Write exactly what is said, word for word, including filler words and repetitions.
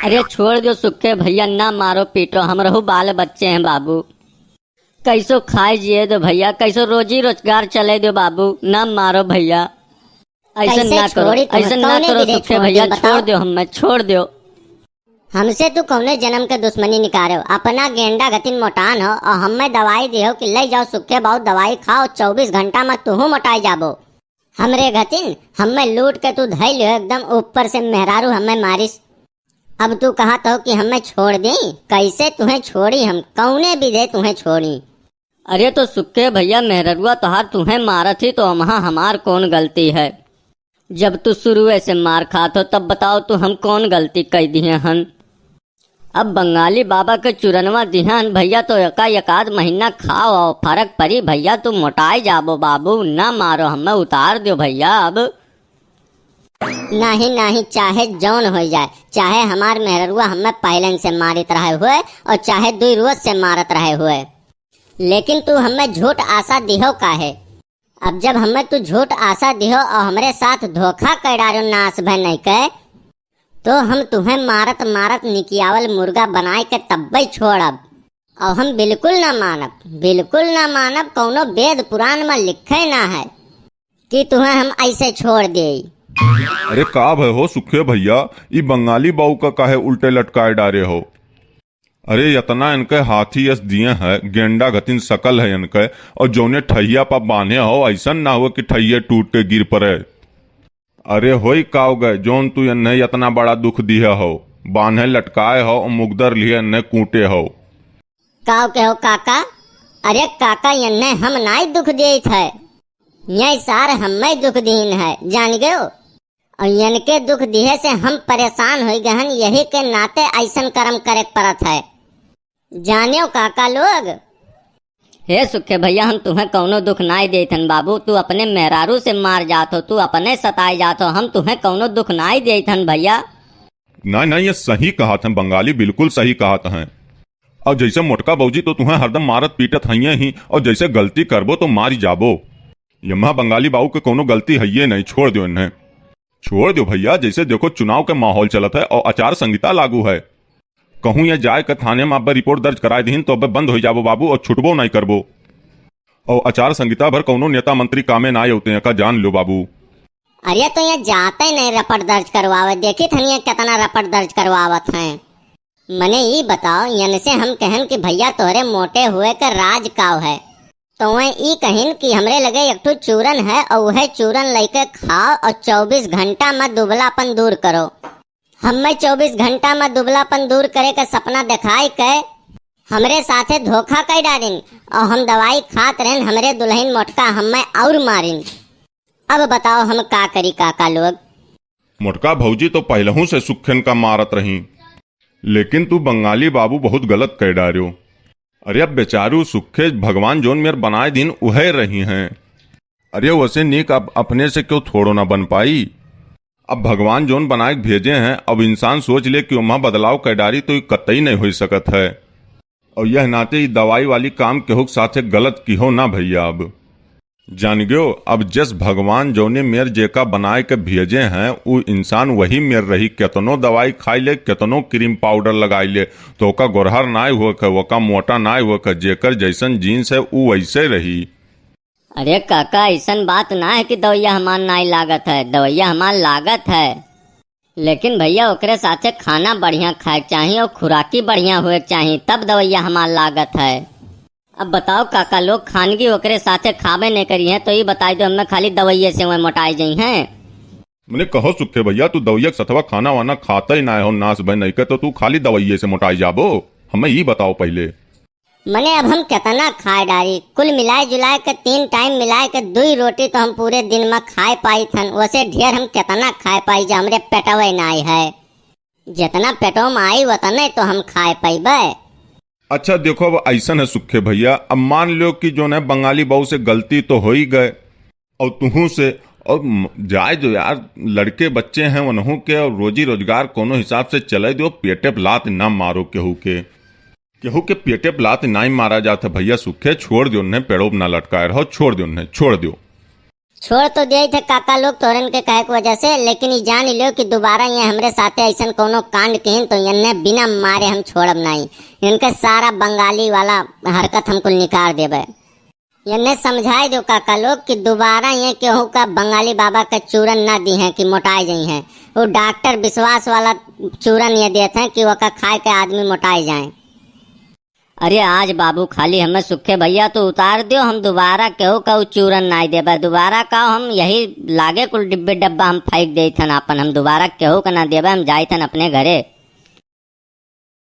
अरे छोड़ दो सुखे भैया, ना मारो पीटो, हमरहू बाल बच्चे हैं बाबू। कैसो खाए जिए दो भैया, कैसो रोजी रोजगार चले दो बाबू, ना मारो भैया। ऐसन कैसे ना करो, छोड़ी तुम्हें? ऐसन ना कौने करो विधि सुखे छोड़ भैया, दी, बताओ? छोड़ दो हमें, छोड़ दो। हमसे तू कौने जन्म के दुश्मनी निकारे हो? अपना गेंडा गतिन मोटान हो और हमें दवाई दिहो कि ले जाओ सुखे बाबू दवाई खाओ, चउबीस घंटा में तुहू मोटाई जाबो। हमरे गतिन हमें लूट के तू धई लियो एकदम ऊपर से मेहरारू हमें मारिस। अब तू कहत हो कि हमें छोड़ दी, कैसे तुहें छोड़ी हम, कौने विधे तुहें छोड़ी? अरे तो सुखे भैया मेहररुआ तोहार तुहें मारत ही तो अमहा हमार कौन गलती है? जब तू शुरुए से मार खात हो तब बताओ तू हम कौन गलती कई दिहे हन? अब बंगाली बाबा के चूरनवा दिहन भैया तो एका एक आध महीना खाओ और फर्क पड़ी भैया, तू मोटाई जाबो बाबू, ना मारो हमें, उतार दो भैया अब। नाही नाही, चाहे जौन हो जाए, चाहे हमार मेहररुआ हमें पहलन से मारित रहे हुए और चाहे दुई रोज से मारत रहे हुए, लेकिन तू हमें झूठ आशा दिहो काहे? अब जब हमें तू झूठ आशा दिहो और हमरे साथ धोखा कर डारो नाश भय नहीं के, तो हम तुहें मारत मारत निकियावल मुर्गा बनाए के तब्बे छोड़ब। और हम बिल्कुल ना मानब, बिल्कुल ना मानब, कौनो वेद पुराण में लिखे ना है कि तुहें हम ऐसे छोड़ देई। अरे का भय हो सुखे भैया, ई बंगाली बाऊ का काहे उल्टे लटकाए डारे हो? अरे यतना इनके हाथी यस दिए हैं, गेंडा घतिन सकल है इनके, और जौने ठहिया पर बांधे हो ऐसन ना हो कि ठहिये टूट के गिर पड़े। अरे होई काव गए, जौन तू एन्हे इतना बड़ा दुख दिहे हो, बान्हे लटकाए हो और मुगदर लिए एन्हे कूटे हो। काव के हो काका? अरे काका, एन्हे हम नाई दुख देत है, ये सार हमें दुख दीन है, जान गयो। और इनके दुख दिहे से हम परेशान हो गए हन, यही के नाते ऐसन कर्म करे के पड़त है, जानियो काका लोग। हे सुखे भैया, हम तुहें कौनो दुख नाई देत हन बाबू, तू अपने मेहरारू से मार जात हो, तू अपने सताए जात हो, हम तुहें कौनो दुख नाई देत हन भैया। नाई, नाई, ये सही कहत हैं बंगाली, बिल्कुल सही कहत हैं। और जैसे मोटका बऊजी तो तुहें हरदम मारत पीटत हइये ही, और जैसे गलती करबो तो मारी जाबो। यम्हा बंगाली बाऊ के कौनो गलती हइये नहीं, छोड़ दो इन्हें, छोड़ दो भैया। जैसे देखो चुनाव के माहौल चलत है और आचार संहिता लागू है, कहूँ ये जाए के थाने में अब्बे रिपोर्ट दर्ज कराए दीन तो अब्बे बंद हो जाबो बाबू और छुटबो नहीं करबो। और आचार संहिता भर कौनो नेता मंत्री कामे ना होते हैं का जान लो बाबू। अरे तो ये जाते नहीं रपट दर्ज करवावे, देखी थनिए कितना रपट दर्ज करवावत हैं। मने ई बताओ, यन से हम कहन कि भैया तोहरे मोटे हुए के राज काव है, तो वह ई कहिन कि हमरे लगे एक ठो चूरन है और वह चूरन लेके खाओ और चउबीस घंटा में दुबलापन दूर करो। हमें चउबीस घंटा में दुबलापन दूर करे के सपना दिखाई के हमरे साथे धोखा कर डारिन और हम दवाई खात रहन, हमरे दुल्हन मोटका हमें और मारिन। अब बताओ हम का करी काका लोग? मोटका भौजी तो पहलहू से सुखेन का मारत रही, लेकिन तू बंगाली बाबू बहुत गलत कह डार्यो। अरे अब बेचारू सुखे भगवान जोन मेर बनाए दिन उहे रही हैं। अरे वैसे नीक अब अपने से क्यों थोड़ो ना बन पाई। अब भगवान जोन बनाए के भेजे हैं, अब इंसान सोच ले कि ओमा बदलाव कर डारी तो ई कतई नहीं हो सकत है। और यह नाते ई दवाई वाली काम केहू के साथे गलत किहो ना भैया। अब जान गयो, अब जस भगवान जौने मेर जेका बनाए के भेजे हैं, उ इंसान वही मेर रही। केतनो दवाई खाई ले, केतनो क्रीम पाउडर लगाई ले, तो ओका गोरहर नाय हुए के, ओका मोटा नाय हुए के। जेकर जैसन जीन्स है, उ वैसे रही। अरे काका, ऐसन बात ना है कि दवाइया हमार नाय लागत है, दवाइया हमार लागत है, लेकिन भैया ओकरे साथे खाना बढ़िया खाए के चाही और खुराकी बढ़िया हुए के चाही, तब दवाइया हमार लागत है। अब बताओ काका लोग, खानगी ओकरे साथे खाबे नहीं करी है, तो ई बताई दो, हमें खाली दवाइये से वह मोटाई जाई हैं। मने कहो सुखे भैया, तू दवाइया के सथवा खाना वाना खाता ही ना हो, नाश भय नहीं के, तो तू खाली दवाइये से मोटाई जाबो? हमें ई बताओ पहले। मने अब हम कितना खाए डारी, कुल मिलाए जुलाए के तीन टाइम मिलाए के दुई रोटी तो हम पूरे दिन में खाए पाई थन, वैसे ढेर हम कितना खाए पाई जो हमरे पेटवे नाई है। जितना पेटो में आई उतने तो हम खाए पइबे। अच्छा देखो, अब ऐसन है सुखे भैया, अब मान लो कि जो है बंगाली बहू से गलती तो हो ही गए, और तुहू से, और म-, जाए दो यार, लड़के बच्चे हैं उन्हों के, और रोजी रोजगार कोनो हिसाब से चले दो, पेटे पे लात ना मारो केहू के। केहू के पेटे पे लात नाई मारा जात है भैया सुखे, छोड़ दो उन्हें, पेड़ों पे ना लटकाए रहो, छोड़ दो उन्हें, छोड़ दो। छोड़ तो दिए थे काका लोग तोरन के कहे के वजह से, लेकिन ई जान लियो कि दोबारा ये हमरे साथे ऐसन कोनो कांड किहिन तो इन्हें बिना मारे हम छोड़ब नाई। इनके सारा बंगाली वाला हरकत हमको निकाल देबे। इन्हें समझाई दो काका लोग कि दोबारा ये केहू का बंगाली बाबा के चूरन ना दिहें कि मोटाई जइहें। वो डॉक्टर विश्वास वाला चूरन ये देत हैं कि ओका खाए के आदमी मोटाई जाए। अरे आज बाबू खाली हमें सुखे भैया तो उतार दियो, हम दोबारा केहू का उ चूरन नाई देबे। दोबारा का हम यही लागे कुल डिब्बे डब्बा हम फेंक देत हन आपन, हम दोबारा केहू का ना देबे, हम जाइत हन अपने घरे।